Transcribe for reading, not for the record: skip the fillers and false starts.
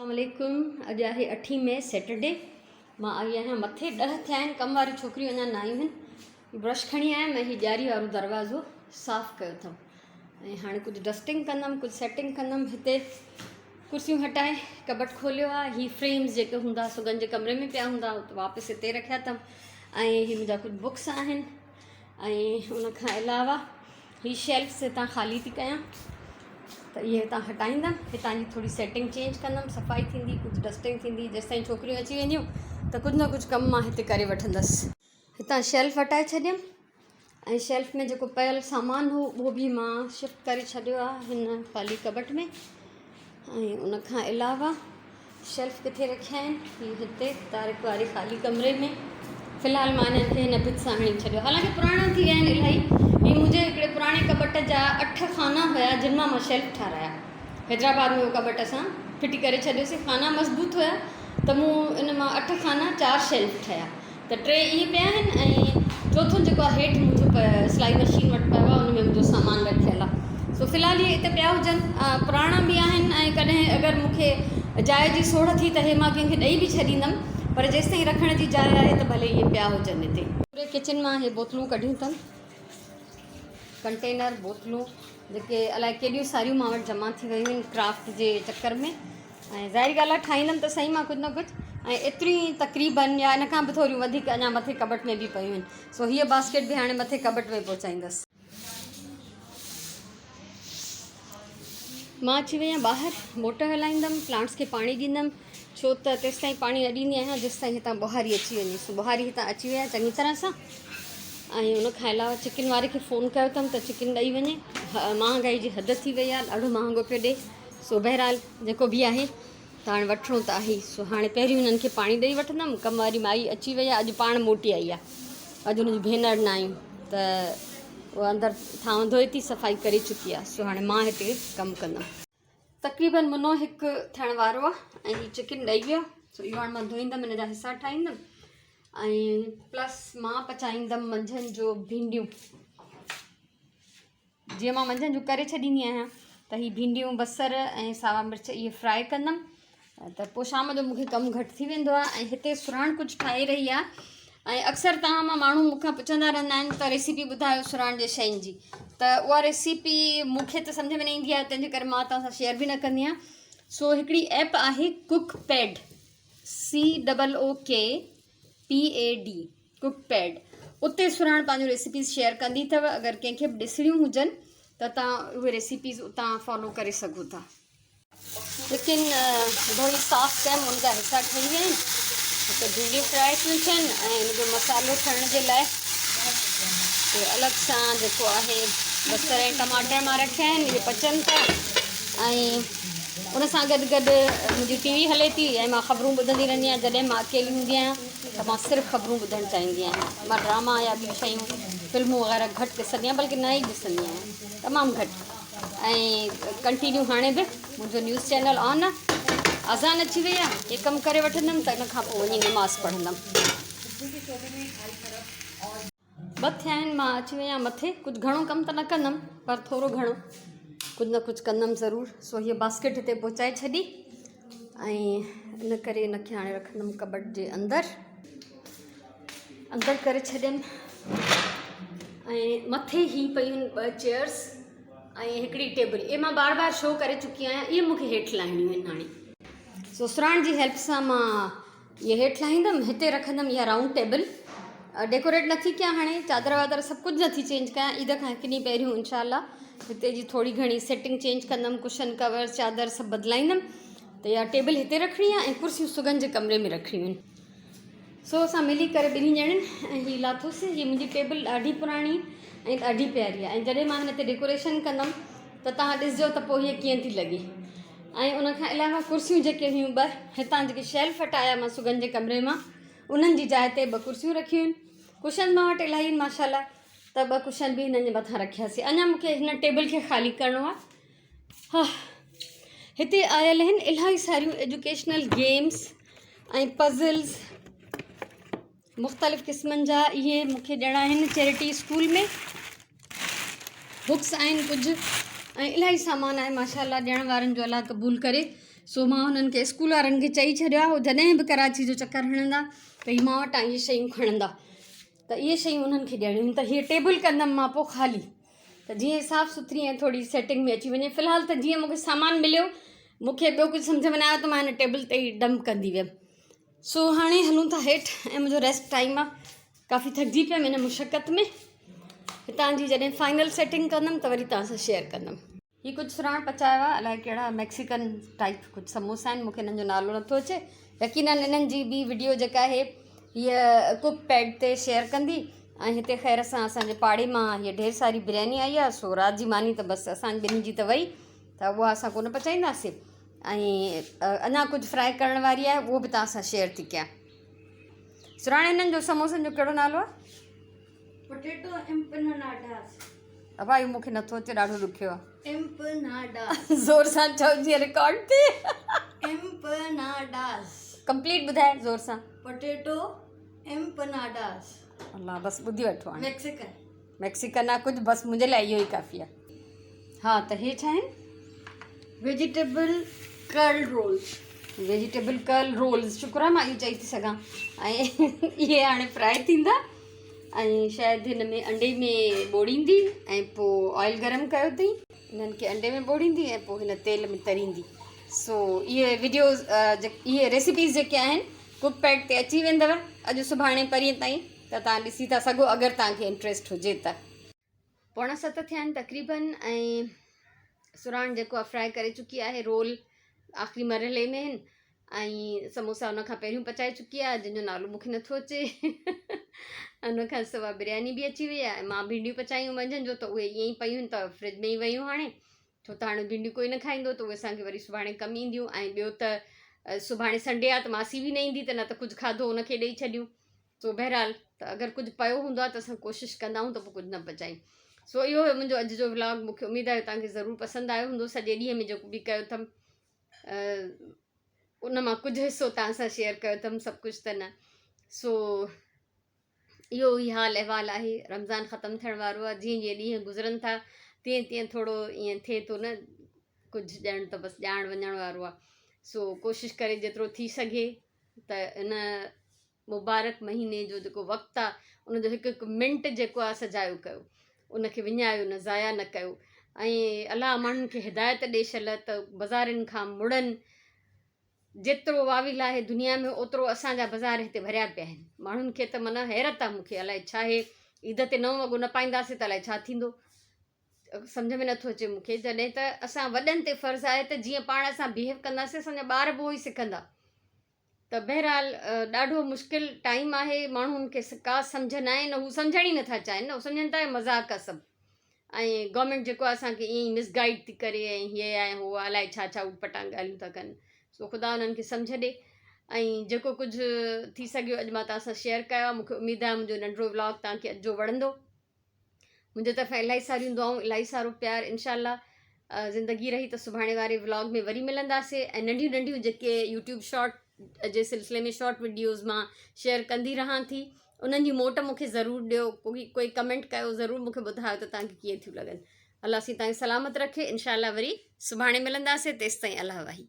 السلام عليڪم اڄ آهي اٺين مئي سيٽرڊي مان آئي آهيان مٿي ڏهه ٿيا آهن ڪم واريون ڇوڪريون اڃا نه آيون آهن برش کڻي آيم ۽ هي ڄاري وارو دروازو صاف ڪيو اٿم ۽ هاڻي ڪجهه ڊسٽنگ ڪندم ڪجهه سيٽنگ ڪندم هتي ڪرسيون هٽائي ڪٻٽ کوليو آهي هي فريمز جيڪي هوندا سگن جي ڪمري ۾ پيا هوندا واپس هتي رکيا اٿم ۽ هي منهنجا ڪجهه بڪس آهن ۽ ان کان علاوه هي شيلفس هتان خالي ٿي ڪيان ته اهي هتان هٽائيندم هتان جي ٿوري سيٽنگ چينج ڪندم صفائي ٿيندي ڪجهه ڊسٽنگ ٿيندي جيستائين ڇوڪريون اچي وينديون ته ڪجهه نه ڪجهه ڪم مان هتي ڪري وٺندس هتان شيلف هٽائي ڇڏيم ۽ شيلف ۾ جيڪو پيل سامان هو اهو به مان شفٽ ڪري ڇڏيو آهي هن خالي ڪٻٽ ۾ ۽ ان کان علاوه شيلف ڪٿي رکيا آهن؟ هي هتي طارق واري خالي ڪمري ۾. في الحال مان انهن کي هن ڀت سان هڻي ڇڏيو. حالانڪه پراڻا ٿي ويا آهن الاهي. هي منهنجي هڪڙي پراڻي ڪٻٽ جا اٺ خانا هيا جن مان مان شيلف ٺارايا. حيدرآباد ۾ اهو ڪٻٽ اسان ڦٽي ڪري ڇڏيوسين. خانا مضبوط هيا ته مون ان مان اٺ خانا چار شيلف ٺهيا. ته ٽي اهي پيا آهن ۽ چوٿون جيڪو آهي هيٺ منهنجو سلائي مشين وٽ پيو آهي ان ۾ منهنجو سامان رکيل آهي سو في الحال اهي اتي پيا هجن پراڻا به آهن ۽ ڪڏهن اگر مون کي جاء جي سوڙهه ٿي ته هي مان ڪنهن کي ڏئي به ڇڏيندم پر جيستائين رکڻ جي جاء آهي ته ڀلي اهي پيا هجن هتي. پوري ڪچن مان اهي بوتلون ڪڍيون اٿم ڪنٽينر بوتلون جيڪي الائي ڪيڏيون ساريون مان وٽ جمع ٿي ويون آهن ڪرافٽ جي چڪر ۾ ۽ ظاهري ڳالهه آهي ٺاهيندم ته سهي مان ڪجهه نه ڪجهه ۽ ايتريون ئي تقريبن يا ان کان به ٿوريون وڌيڪ اڃا مٿي ڪٻٽ ۾ به پيون آهن سو هيء باسڪيٽ به هاڻي مٿي ڪٻٽ ۾ پهچائيندس. مان اچي وئي آهيان ٻاهر موٽر هلائيندم پلانٽس کي پاڻي ڏيندم ڇو ته تيستائين پاڻي نه ڏيندي آهيان جيستائين هتان ٻهاري اچي وڃي سو ٻهاري هتان اچي وئي آهي چڱي طرح سان ۽ ان کان علاوه چڪن واري کي فون ڪيو اٿم ته چڪن ڏئي وڃي مهانگائي جي حد ٿي وئي آهي ڏاڍو مهانگو پيو ڏي سو بهرحال جيڪو به آهي ته هاڻي وٺڻو ته آهي ئي سو هاڻي پهريون هنن کي پاڻي ڏئي وٺندم ڪم واري مائي اچي وئي آهي اڄ پاڻ موٽي آئي آهي اڄ هن جون ڀينر نه آيون ته اها اندر ٿانو ڌوئي ٿي صفائي ڪري چڪي آهي سو هاڻي مان هتي ڪم ڪندم. تقريبن منو هڪ ٿيڻ وارو آهي ۽ هي چڪن ڏئي ويو سو اهو هاڻي مان ڌوئيندم ان جا حصا ٺاهيندم ۽ پلس مان پچائيندم منجهند جو ڀينڊيون. جيئن مان منجهند جو ڪري ڇڏيندي آهيان ته هي ڀينڊيون بصر ۽ ساوا مرچ اهي فرائي ڪندم ته پوء شام جو مونکي ڪم گهٽ ٿي ويندو آهي ۽ هتي سراڻ ڪجهه ٺاهي رهي آهي ۽ اڪثر توهان مان ماڻهو مون کان پڇندا رهندا آهن ته ريسيپي ٻڌايو سراڻ جي شين جي ته اها ريسيپي مون کي ته سمجهه ۾ نه ايندي آهي تنهنجي ڪري مان توهان سان شيئر به نه ڪندي آهيان سو هڪڙي ايپ آهي cook pad C double O K P A D cook pad اتي سرهاڻ پنهنجون ريسيپيز شيئر ڪندي اٿو اگر ڪنهن کي به ڏسڻيون هجن ته توهان اهي ريسيپيز اتان فالو ڪري سگهو ٿا. چڪن ڌوئي صاف ڪيم ان جا حصا ٺهي ويا آهن هتي ڀينڊيون فرائي ٿيون ٿين ۽ ان جو مصالحو ٺهڻ جي لاء هتي الڳ سان جيڪو آهي بصر ۽ ٽماٽر مان رکيا آهن اهي پچن ٿا ۽ ان سان گڏ گڏ منهنجي ٽي وي هلي ٿي ۽ مان خبرون ٻڌندي رهندي آهيان جڏهن مان اڪيلي هوندي آهيان ته مان صرف خبرون ٻڌڻ چاهيندي آهيان مان ڊراما يا ٻيون شيون فلمون وغيره گهٽ ڏسندي آهيان بلڪه نه ئي ڏسندي آهيان تمام گهٽ ۽ ڪنٽينيو هاڻي به منهنجو نيوز چينل آن آهي اذان اچي وئي آهي هي ڪم ڪري وٺندم ته ان کان پوء وڃي نماز پڙهندم. ٻه ٿيا آهن مان اچي وئي آهيان مٿي ڪجهه گهڻو ڪم ته نه ڪندم پر ٿورو گهڻو ڪجهه نه ڪجهه ڪندم ضرور سو هيء باسڪيٽ هتي پهچائي ڇڏي ۽ ان ڪري ان کي هاڻي رکندم ڪٻٽ جي اندر اندر ڪري ڇڏيم ۽ مٿي هي پيون ٻه چيئرس ۽ هڪڙي ٽيبل اهي مان بار بار شو ڪري چڪي آهيان اهي مونکي هيٺ لاهڻيون آهن هاڻي سو سراڻ جي هيلپ سان مان اهي هيٺ لاهيندم هتي رکندم اها رائونڊ ٽيبل ڊيڪوريٽ نٿي ڪيان هاڻي چادر وادر سڀ ڪجهه نٿي چينج ڪيان عيد کان هڪ ڏينهن پهريون انشاء الله هتي جي ٿوري گهڻي سيٽنگ چينج ڪندم ڪشن ڪور چادر سڀ بدلائيندم ته اها ٽيبل هتي رکڻي آهي ۽ ڪرسيون سگن جي ڪمري ۾ رکڻيون آهن سو اسان ملي ڪري ٻنهي ڄڻين ۽ هي لاٿوسين هي منهنجي ٽيبل ڏاڍي پراڻي ۽ ڏاڍي پياري آهي ۽ جڏهن مان هن تي ڊيڪوريشن ڪندم ته توهان ڏسجو ته پوء هيء ڪيئن ٿي لڳي ۽ ان کان علاوه ڪرسيون جيڪي هيون ٻه هتان جيڪي شيلف هٽايا مان سگن جي ڪمري مان انهن جي جاء تي ٻه ڪرسيون رکيون آهن ڪشن مان وٽ الاهي آهن ماشاء الله ته ٻه ڪشن به هنن جي مٿان رکياسين اڃا مونکي هن ٽيبل کي خالي ڪرڻو آهي ها هتي آيل آهن الاهي ساريون ايجوڪيشنل گيمس ۽ پزلز مختلف قسمن جا اهي مون کي ڏيڻا آهن چيرٽي اسڪول ۾ بڪس آهن ڪجهه ۽ الاهي سامان آهي ماشاء الله ڏيڻ وارن جو الله قبول ڪري. سو مان هنن کي اسڪول وارن کي چئي ڇڏيو آهي هو جڏهن به ڪراچي جو چڪر هڻندا ته هي مان وٽان اهي شيون کڻندا ته اهي شيون انهن کي ڏيڻيون آهن ته هيء ٽيبل ڪندم مان پوء خالي ته جيئن صاف سٿري ۽ ٿوري سيٽنگ ۾ اچي وڃي في الحال ته جيئن مونکي سامان مليو مونکي ٻيو ڪجهه سمجهه ۾ نه آيو ته مان هن ٽيبل تي ئي ڊمپ ڪندي ويم سو هاڻي هلون ٿا هيٺ ۽ منهنجو ريسٽ ٽائيم آهي ڪافي ٿڪجي پيم ان مشقت ۾ هتان جي جڏهن فائنل سيٽنگ ڪندم ته وري توهان سان شيئر ڪندم. هي ڪجهه سراڻ پچايو آهي الائي ڪهڙا ميڪسيڪن ٽائيپ ڪجهه سموسا آهن مونکي انهن جو نالو نٿو اچي يقينن انهن جي به وڊيو جيڪا آهي هيء ڪوڪ پيڊ تي شيئر ڪندي ۽ هتي خير سان اسان جي پاڙي مان هيء ڍير ساري برياني آئي آهي سو رات جي ماني ته بس اسان ٻنهي جي ته وئي ته اها اسان ڪونه پچائينداسين ۽ اڃا ڪجهه فرائي ڪرڻ واري آهي اهو به توهان سان شيئر ٿي ڪيان سراڻ هنن جو سموسن جو ڪهڙو نالو آهي پوٽيٽو امپناڊاس. ابا اهو مونکي نٿو اچي ڏاڍو ڏکيو آ. امپناڊاس. زور سان چئو جيئن رڪارڊ ٿئي. امپناڊاس. ڪمپليٽ ٻڌاء زور سان. پوٽيٽو امپناڊاس. الله بس ٻڌي وٺو هاڻي. ميڪسيڪن. ميڪسيڪن آ ڪجهه بس منهنجي لاء اهو ئي ڪافي آ. ها ته هي ڇا آهن؟ Vegetable curl rolls. Vegetable curl rolls شڪر آ مان اهو چئي ٿي سگهان ۽ اهي هاڻي فرائي ٿيندا. ۽ شايد هن ۾ انڊي ۾ ٻوڙيندي ۽ پوء آئل گرم ڪيو اٿئي انهن کي انڊي ۾ ٻوڙيندي ۽ پوء هن تيل ۾ تريندي سو اهي وڊيوز اهي ريسيپيز جيڪي آهن ڪوڪ پيڊ تي اچي ويندو اڄ سڀاڻي پرينء تائين ته تان ڏسي ٿا سگهو اگر تان کي انٽريسٽ هجي ته. پوڻا ست ٿيا آهن تقريبن ۽ سراڻ جيڪو آهي فرائي ڪري چڪي آهي رول آخري مرحلي ۾ آهن ۽ سموسا ان کان پهريون پچائي چڪي آهي جنهن جو نالو مونکي نٿو اچي ان کان سواء برياني به اچي وئي آهي مان ڀينڊيون پچايون منجهند جو ته اهي ائين ئي پيون آهن ته فرج ۾ ئي ويون هاڻي ڇو ته هاڻي ڀينڊيون ڪوئي نه کائيندو ته اهي اسانکي وري سڀاڻي ڪم اينديون ۽ ٻيو ته سڀاڻي سنڊي آهي ته ماسي به نه ايندي ته نه ته ڪجهه کاڌو ان کي ڏئي ڇڏيون سو بهرحال ته اگر ڪجهه پيو هوندو آهي ته اسان ڪوشش ڪندا آهيون ته پوء ڪجهه نه پچايون سو اهو هيو منهنجو اڄ جو ولاگ مونکي اميد آهي توهان کي ضرور پسند آيو هوندو سڄي ڏينهن ۾ جيڪو به ڪيو اٿم ان مان ڪجهه حصو توهان سان شيئر ڪيو اٿم سڀ ڪجهه ته نه سو اهو ئي حال احوال آهي رمضان ختم ٿيڻ وارو آهي جيئن جيئن ڏينهن گذرن ٿا تيئن تيئن ٿورو ائين ٿئي ٿو نه ڪجهه ڄڻ ته بس ڄاڻ وڃڻ وارو آهي سو ڪوشش ڪري جيترو ٿي سگهي ته ان مبارڪ مهيني جو جيڪو وقت آ ان جو هڪ هڪ منٽ جيڪو آ سجايو ڪيو ان کي وڃايو نه ضايع نه ڪيو ۽ الله ماڻهن کي هدايت ڏي شل ته بازارين کان مڙن جيترو واويلا آهي دنيا ۾ اوترو اسان جا بازار هتي ڀريا پيا آهن ماڻهن کي ته معنيٰ حيرت آ مونکي الائي ڇا آهي عيد تي نئون وڳو نه پائينداسين ته الائي ڇا ٿيندو سمجهه ۾ نٿو اچي مونکي جڏهن ته اسان وڏن تي فرض آهي ته جيئن پاڻ اسان بيهيو ڪنداسين اسان جا ٻار به اهو ئي سکندا ته بهرحال ڏاڍو مشڪل ٽائيم آهي ماڻهن کي ڪا سمجهه نه آهي نه هو سمجهڻ ئي نٿا چاهين نه هو سمجهن ٿا مذاق آهي سڀ ۽ گورنمينٽ جيڪو آهي اسان کي ائين ئي مس گائيڊ ٿي ڪري ۽ هي آهي هو آهي الائي ڇا ڇا اوٽ پٽانگ ڳالهيون ٿا ڪن سو خدا انهن کي سمجهه ڏي ۽ جيڪو ڪجهه ٿي سگهيو اڄ مان توهان سان شيئر ڪيو آهي مونکي اميد آهي منهنجو ننڍڙو ولاگ توهان کي اڄ جو وڻندو منهنجي طرفان الاهي ساريون دعائون الاهي سارو پيار انشاء الله زندگي رهي ته سڀاڻي واري ولاگ ۾ وري ملنداسي ۽ ننڍيون ننڍيون جيڪي يوٽيوب شارٽ جي سلسلي ۾ شارٽ وڊيوز مان شيئر ڪندي رهان ٿي انهن جي موٽ مونکي ضرور ڏيو ڪوئي ڪوئي ڪمينٽ ڪيو ضرور مونکي ٻڌايو ته توهان کي ڪيئن ٿيون لڳن الله سين توهان کي سلامت رکي انشاء الله وري سڀاڻي ملنداسي تيستائين الله واهي.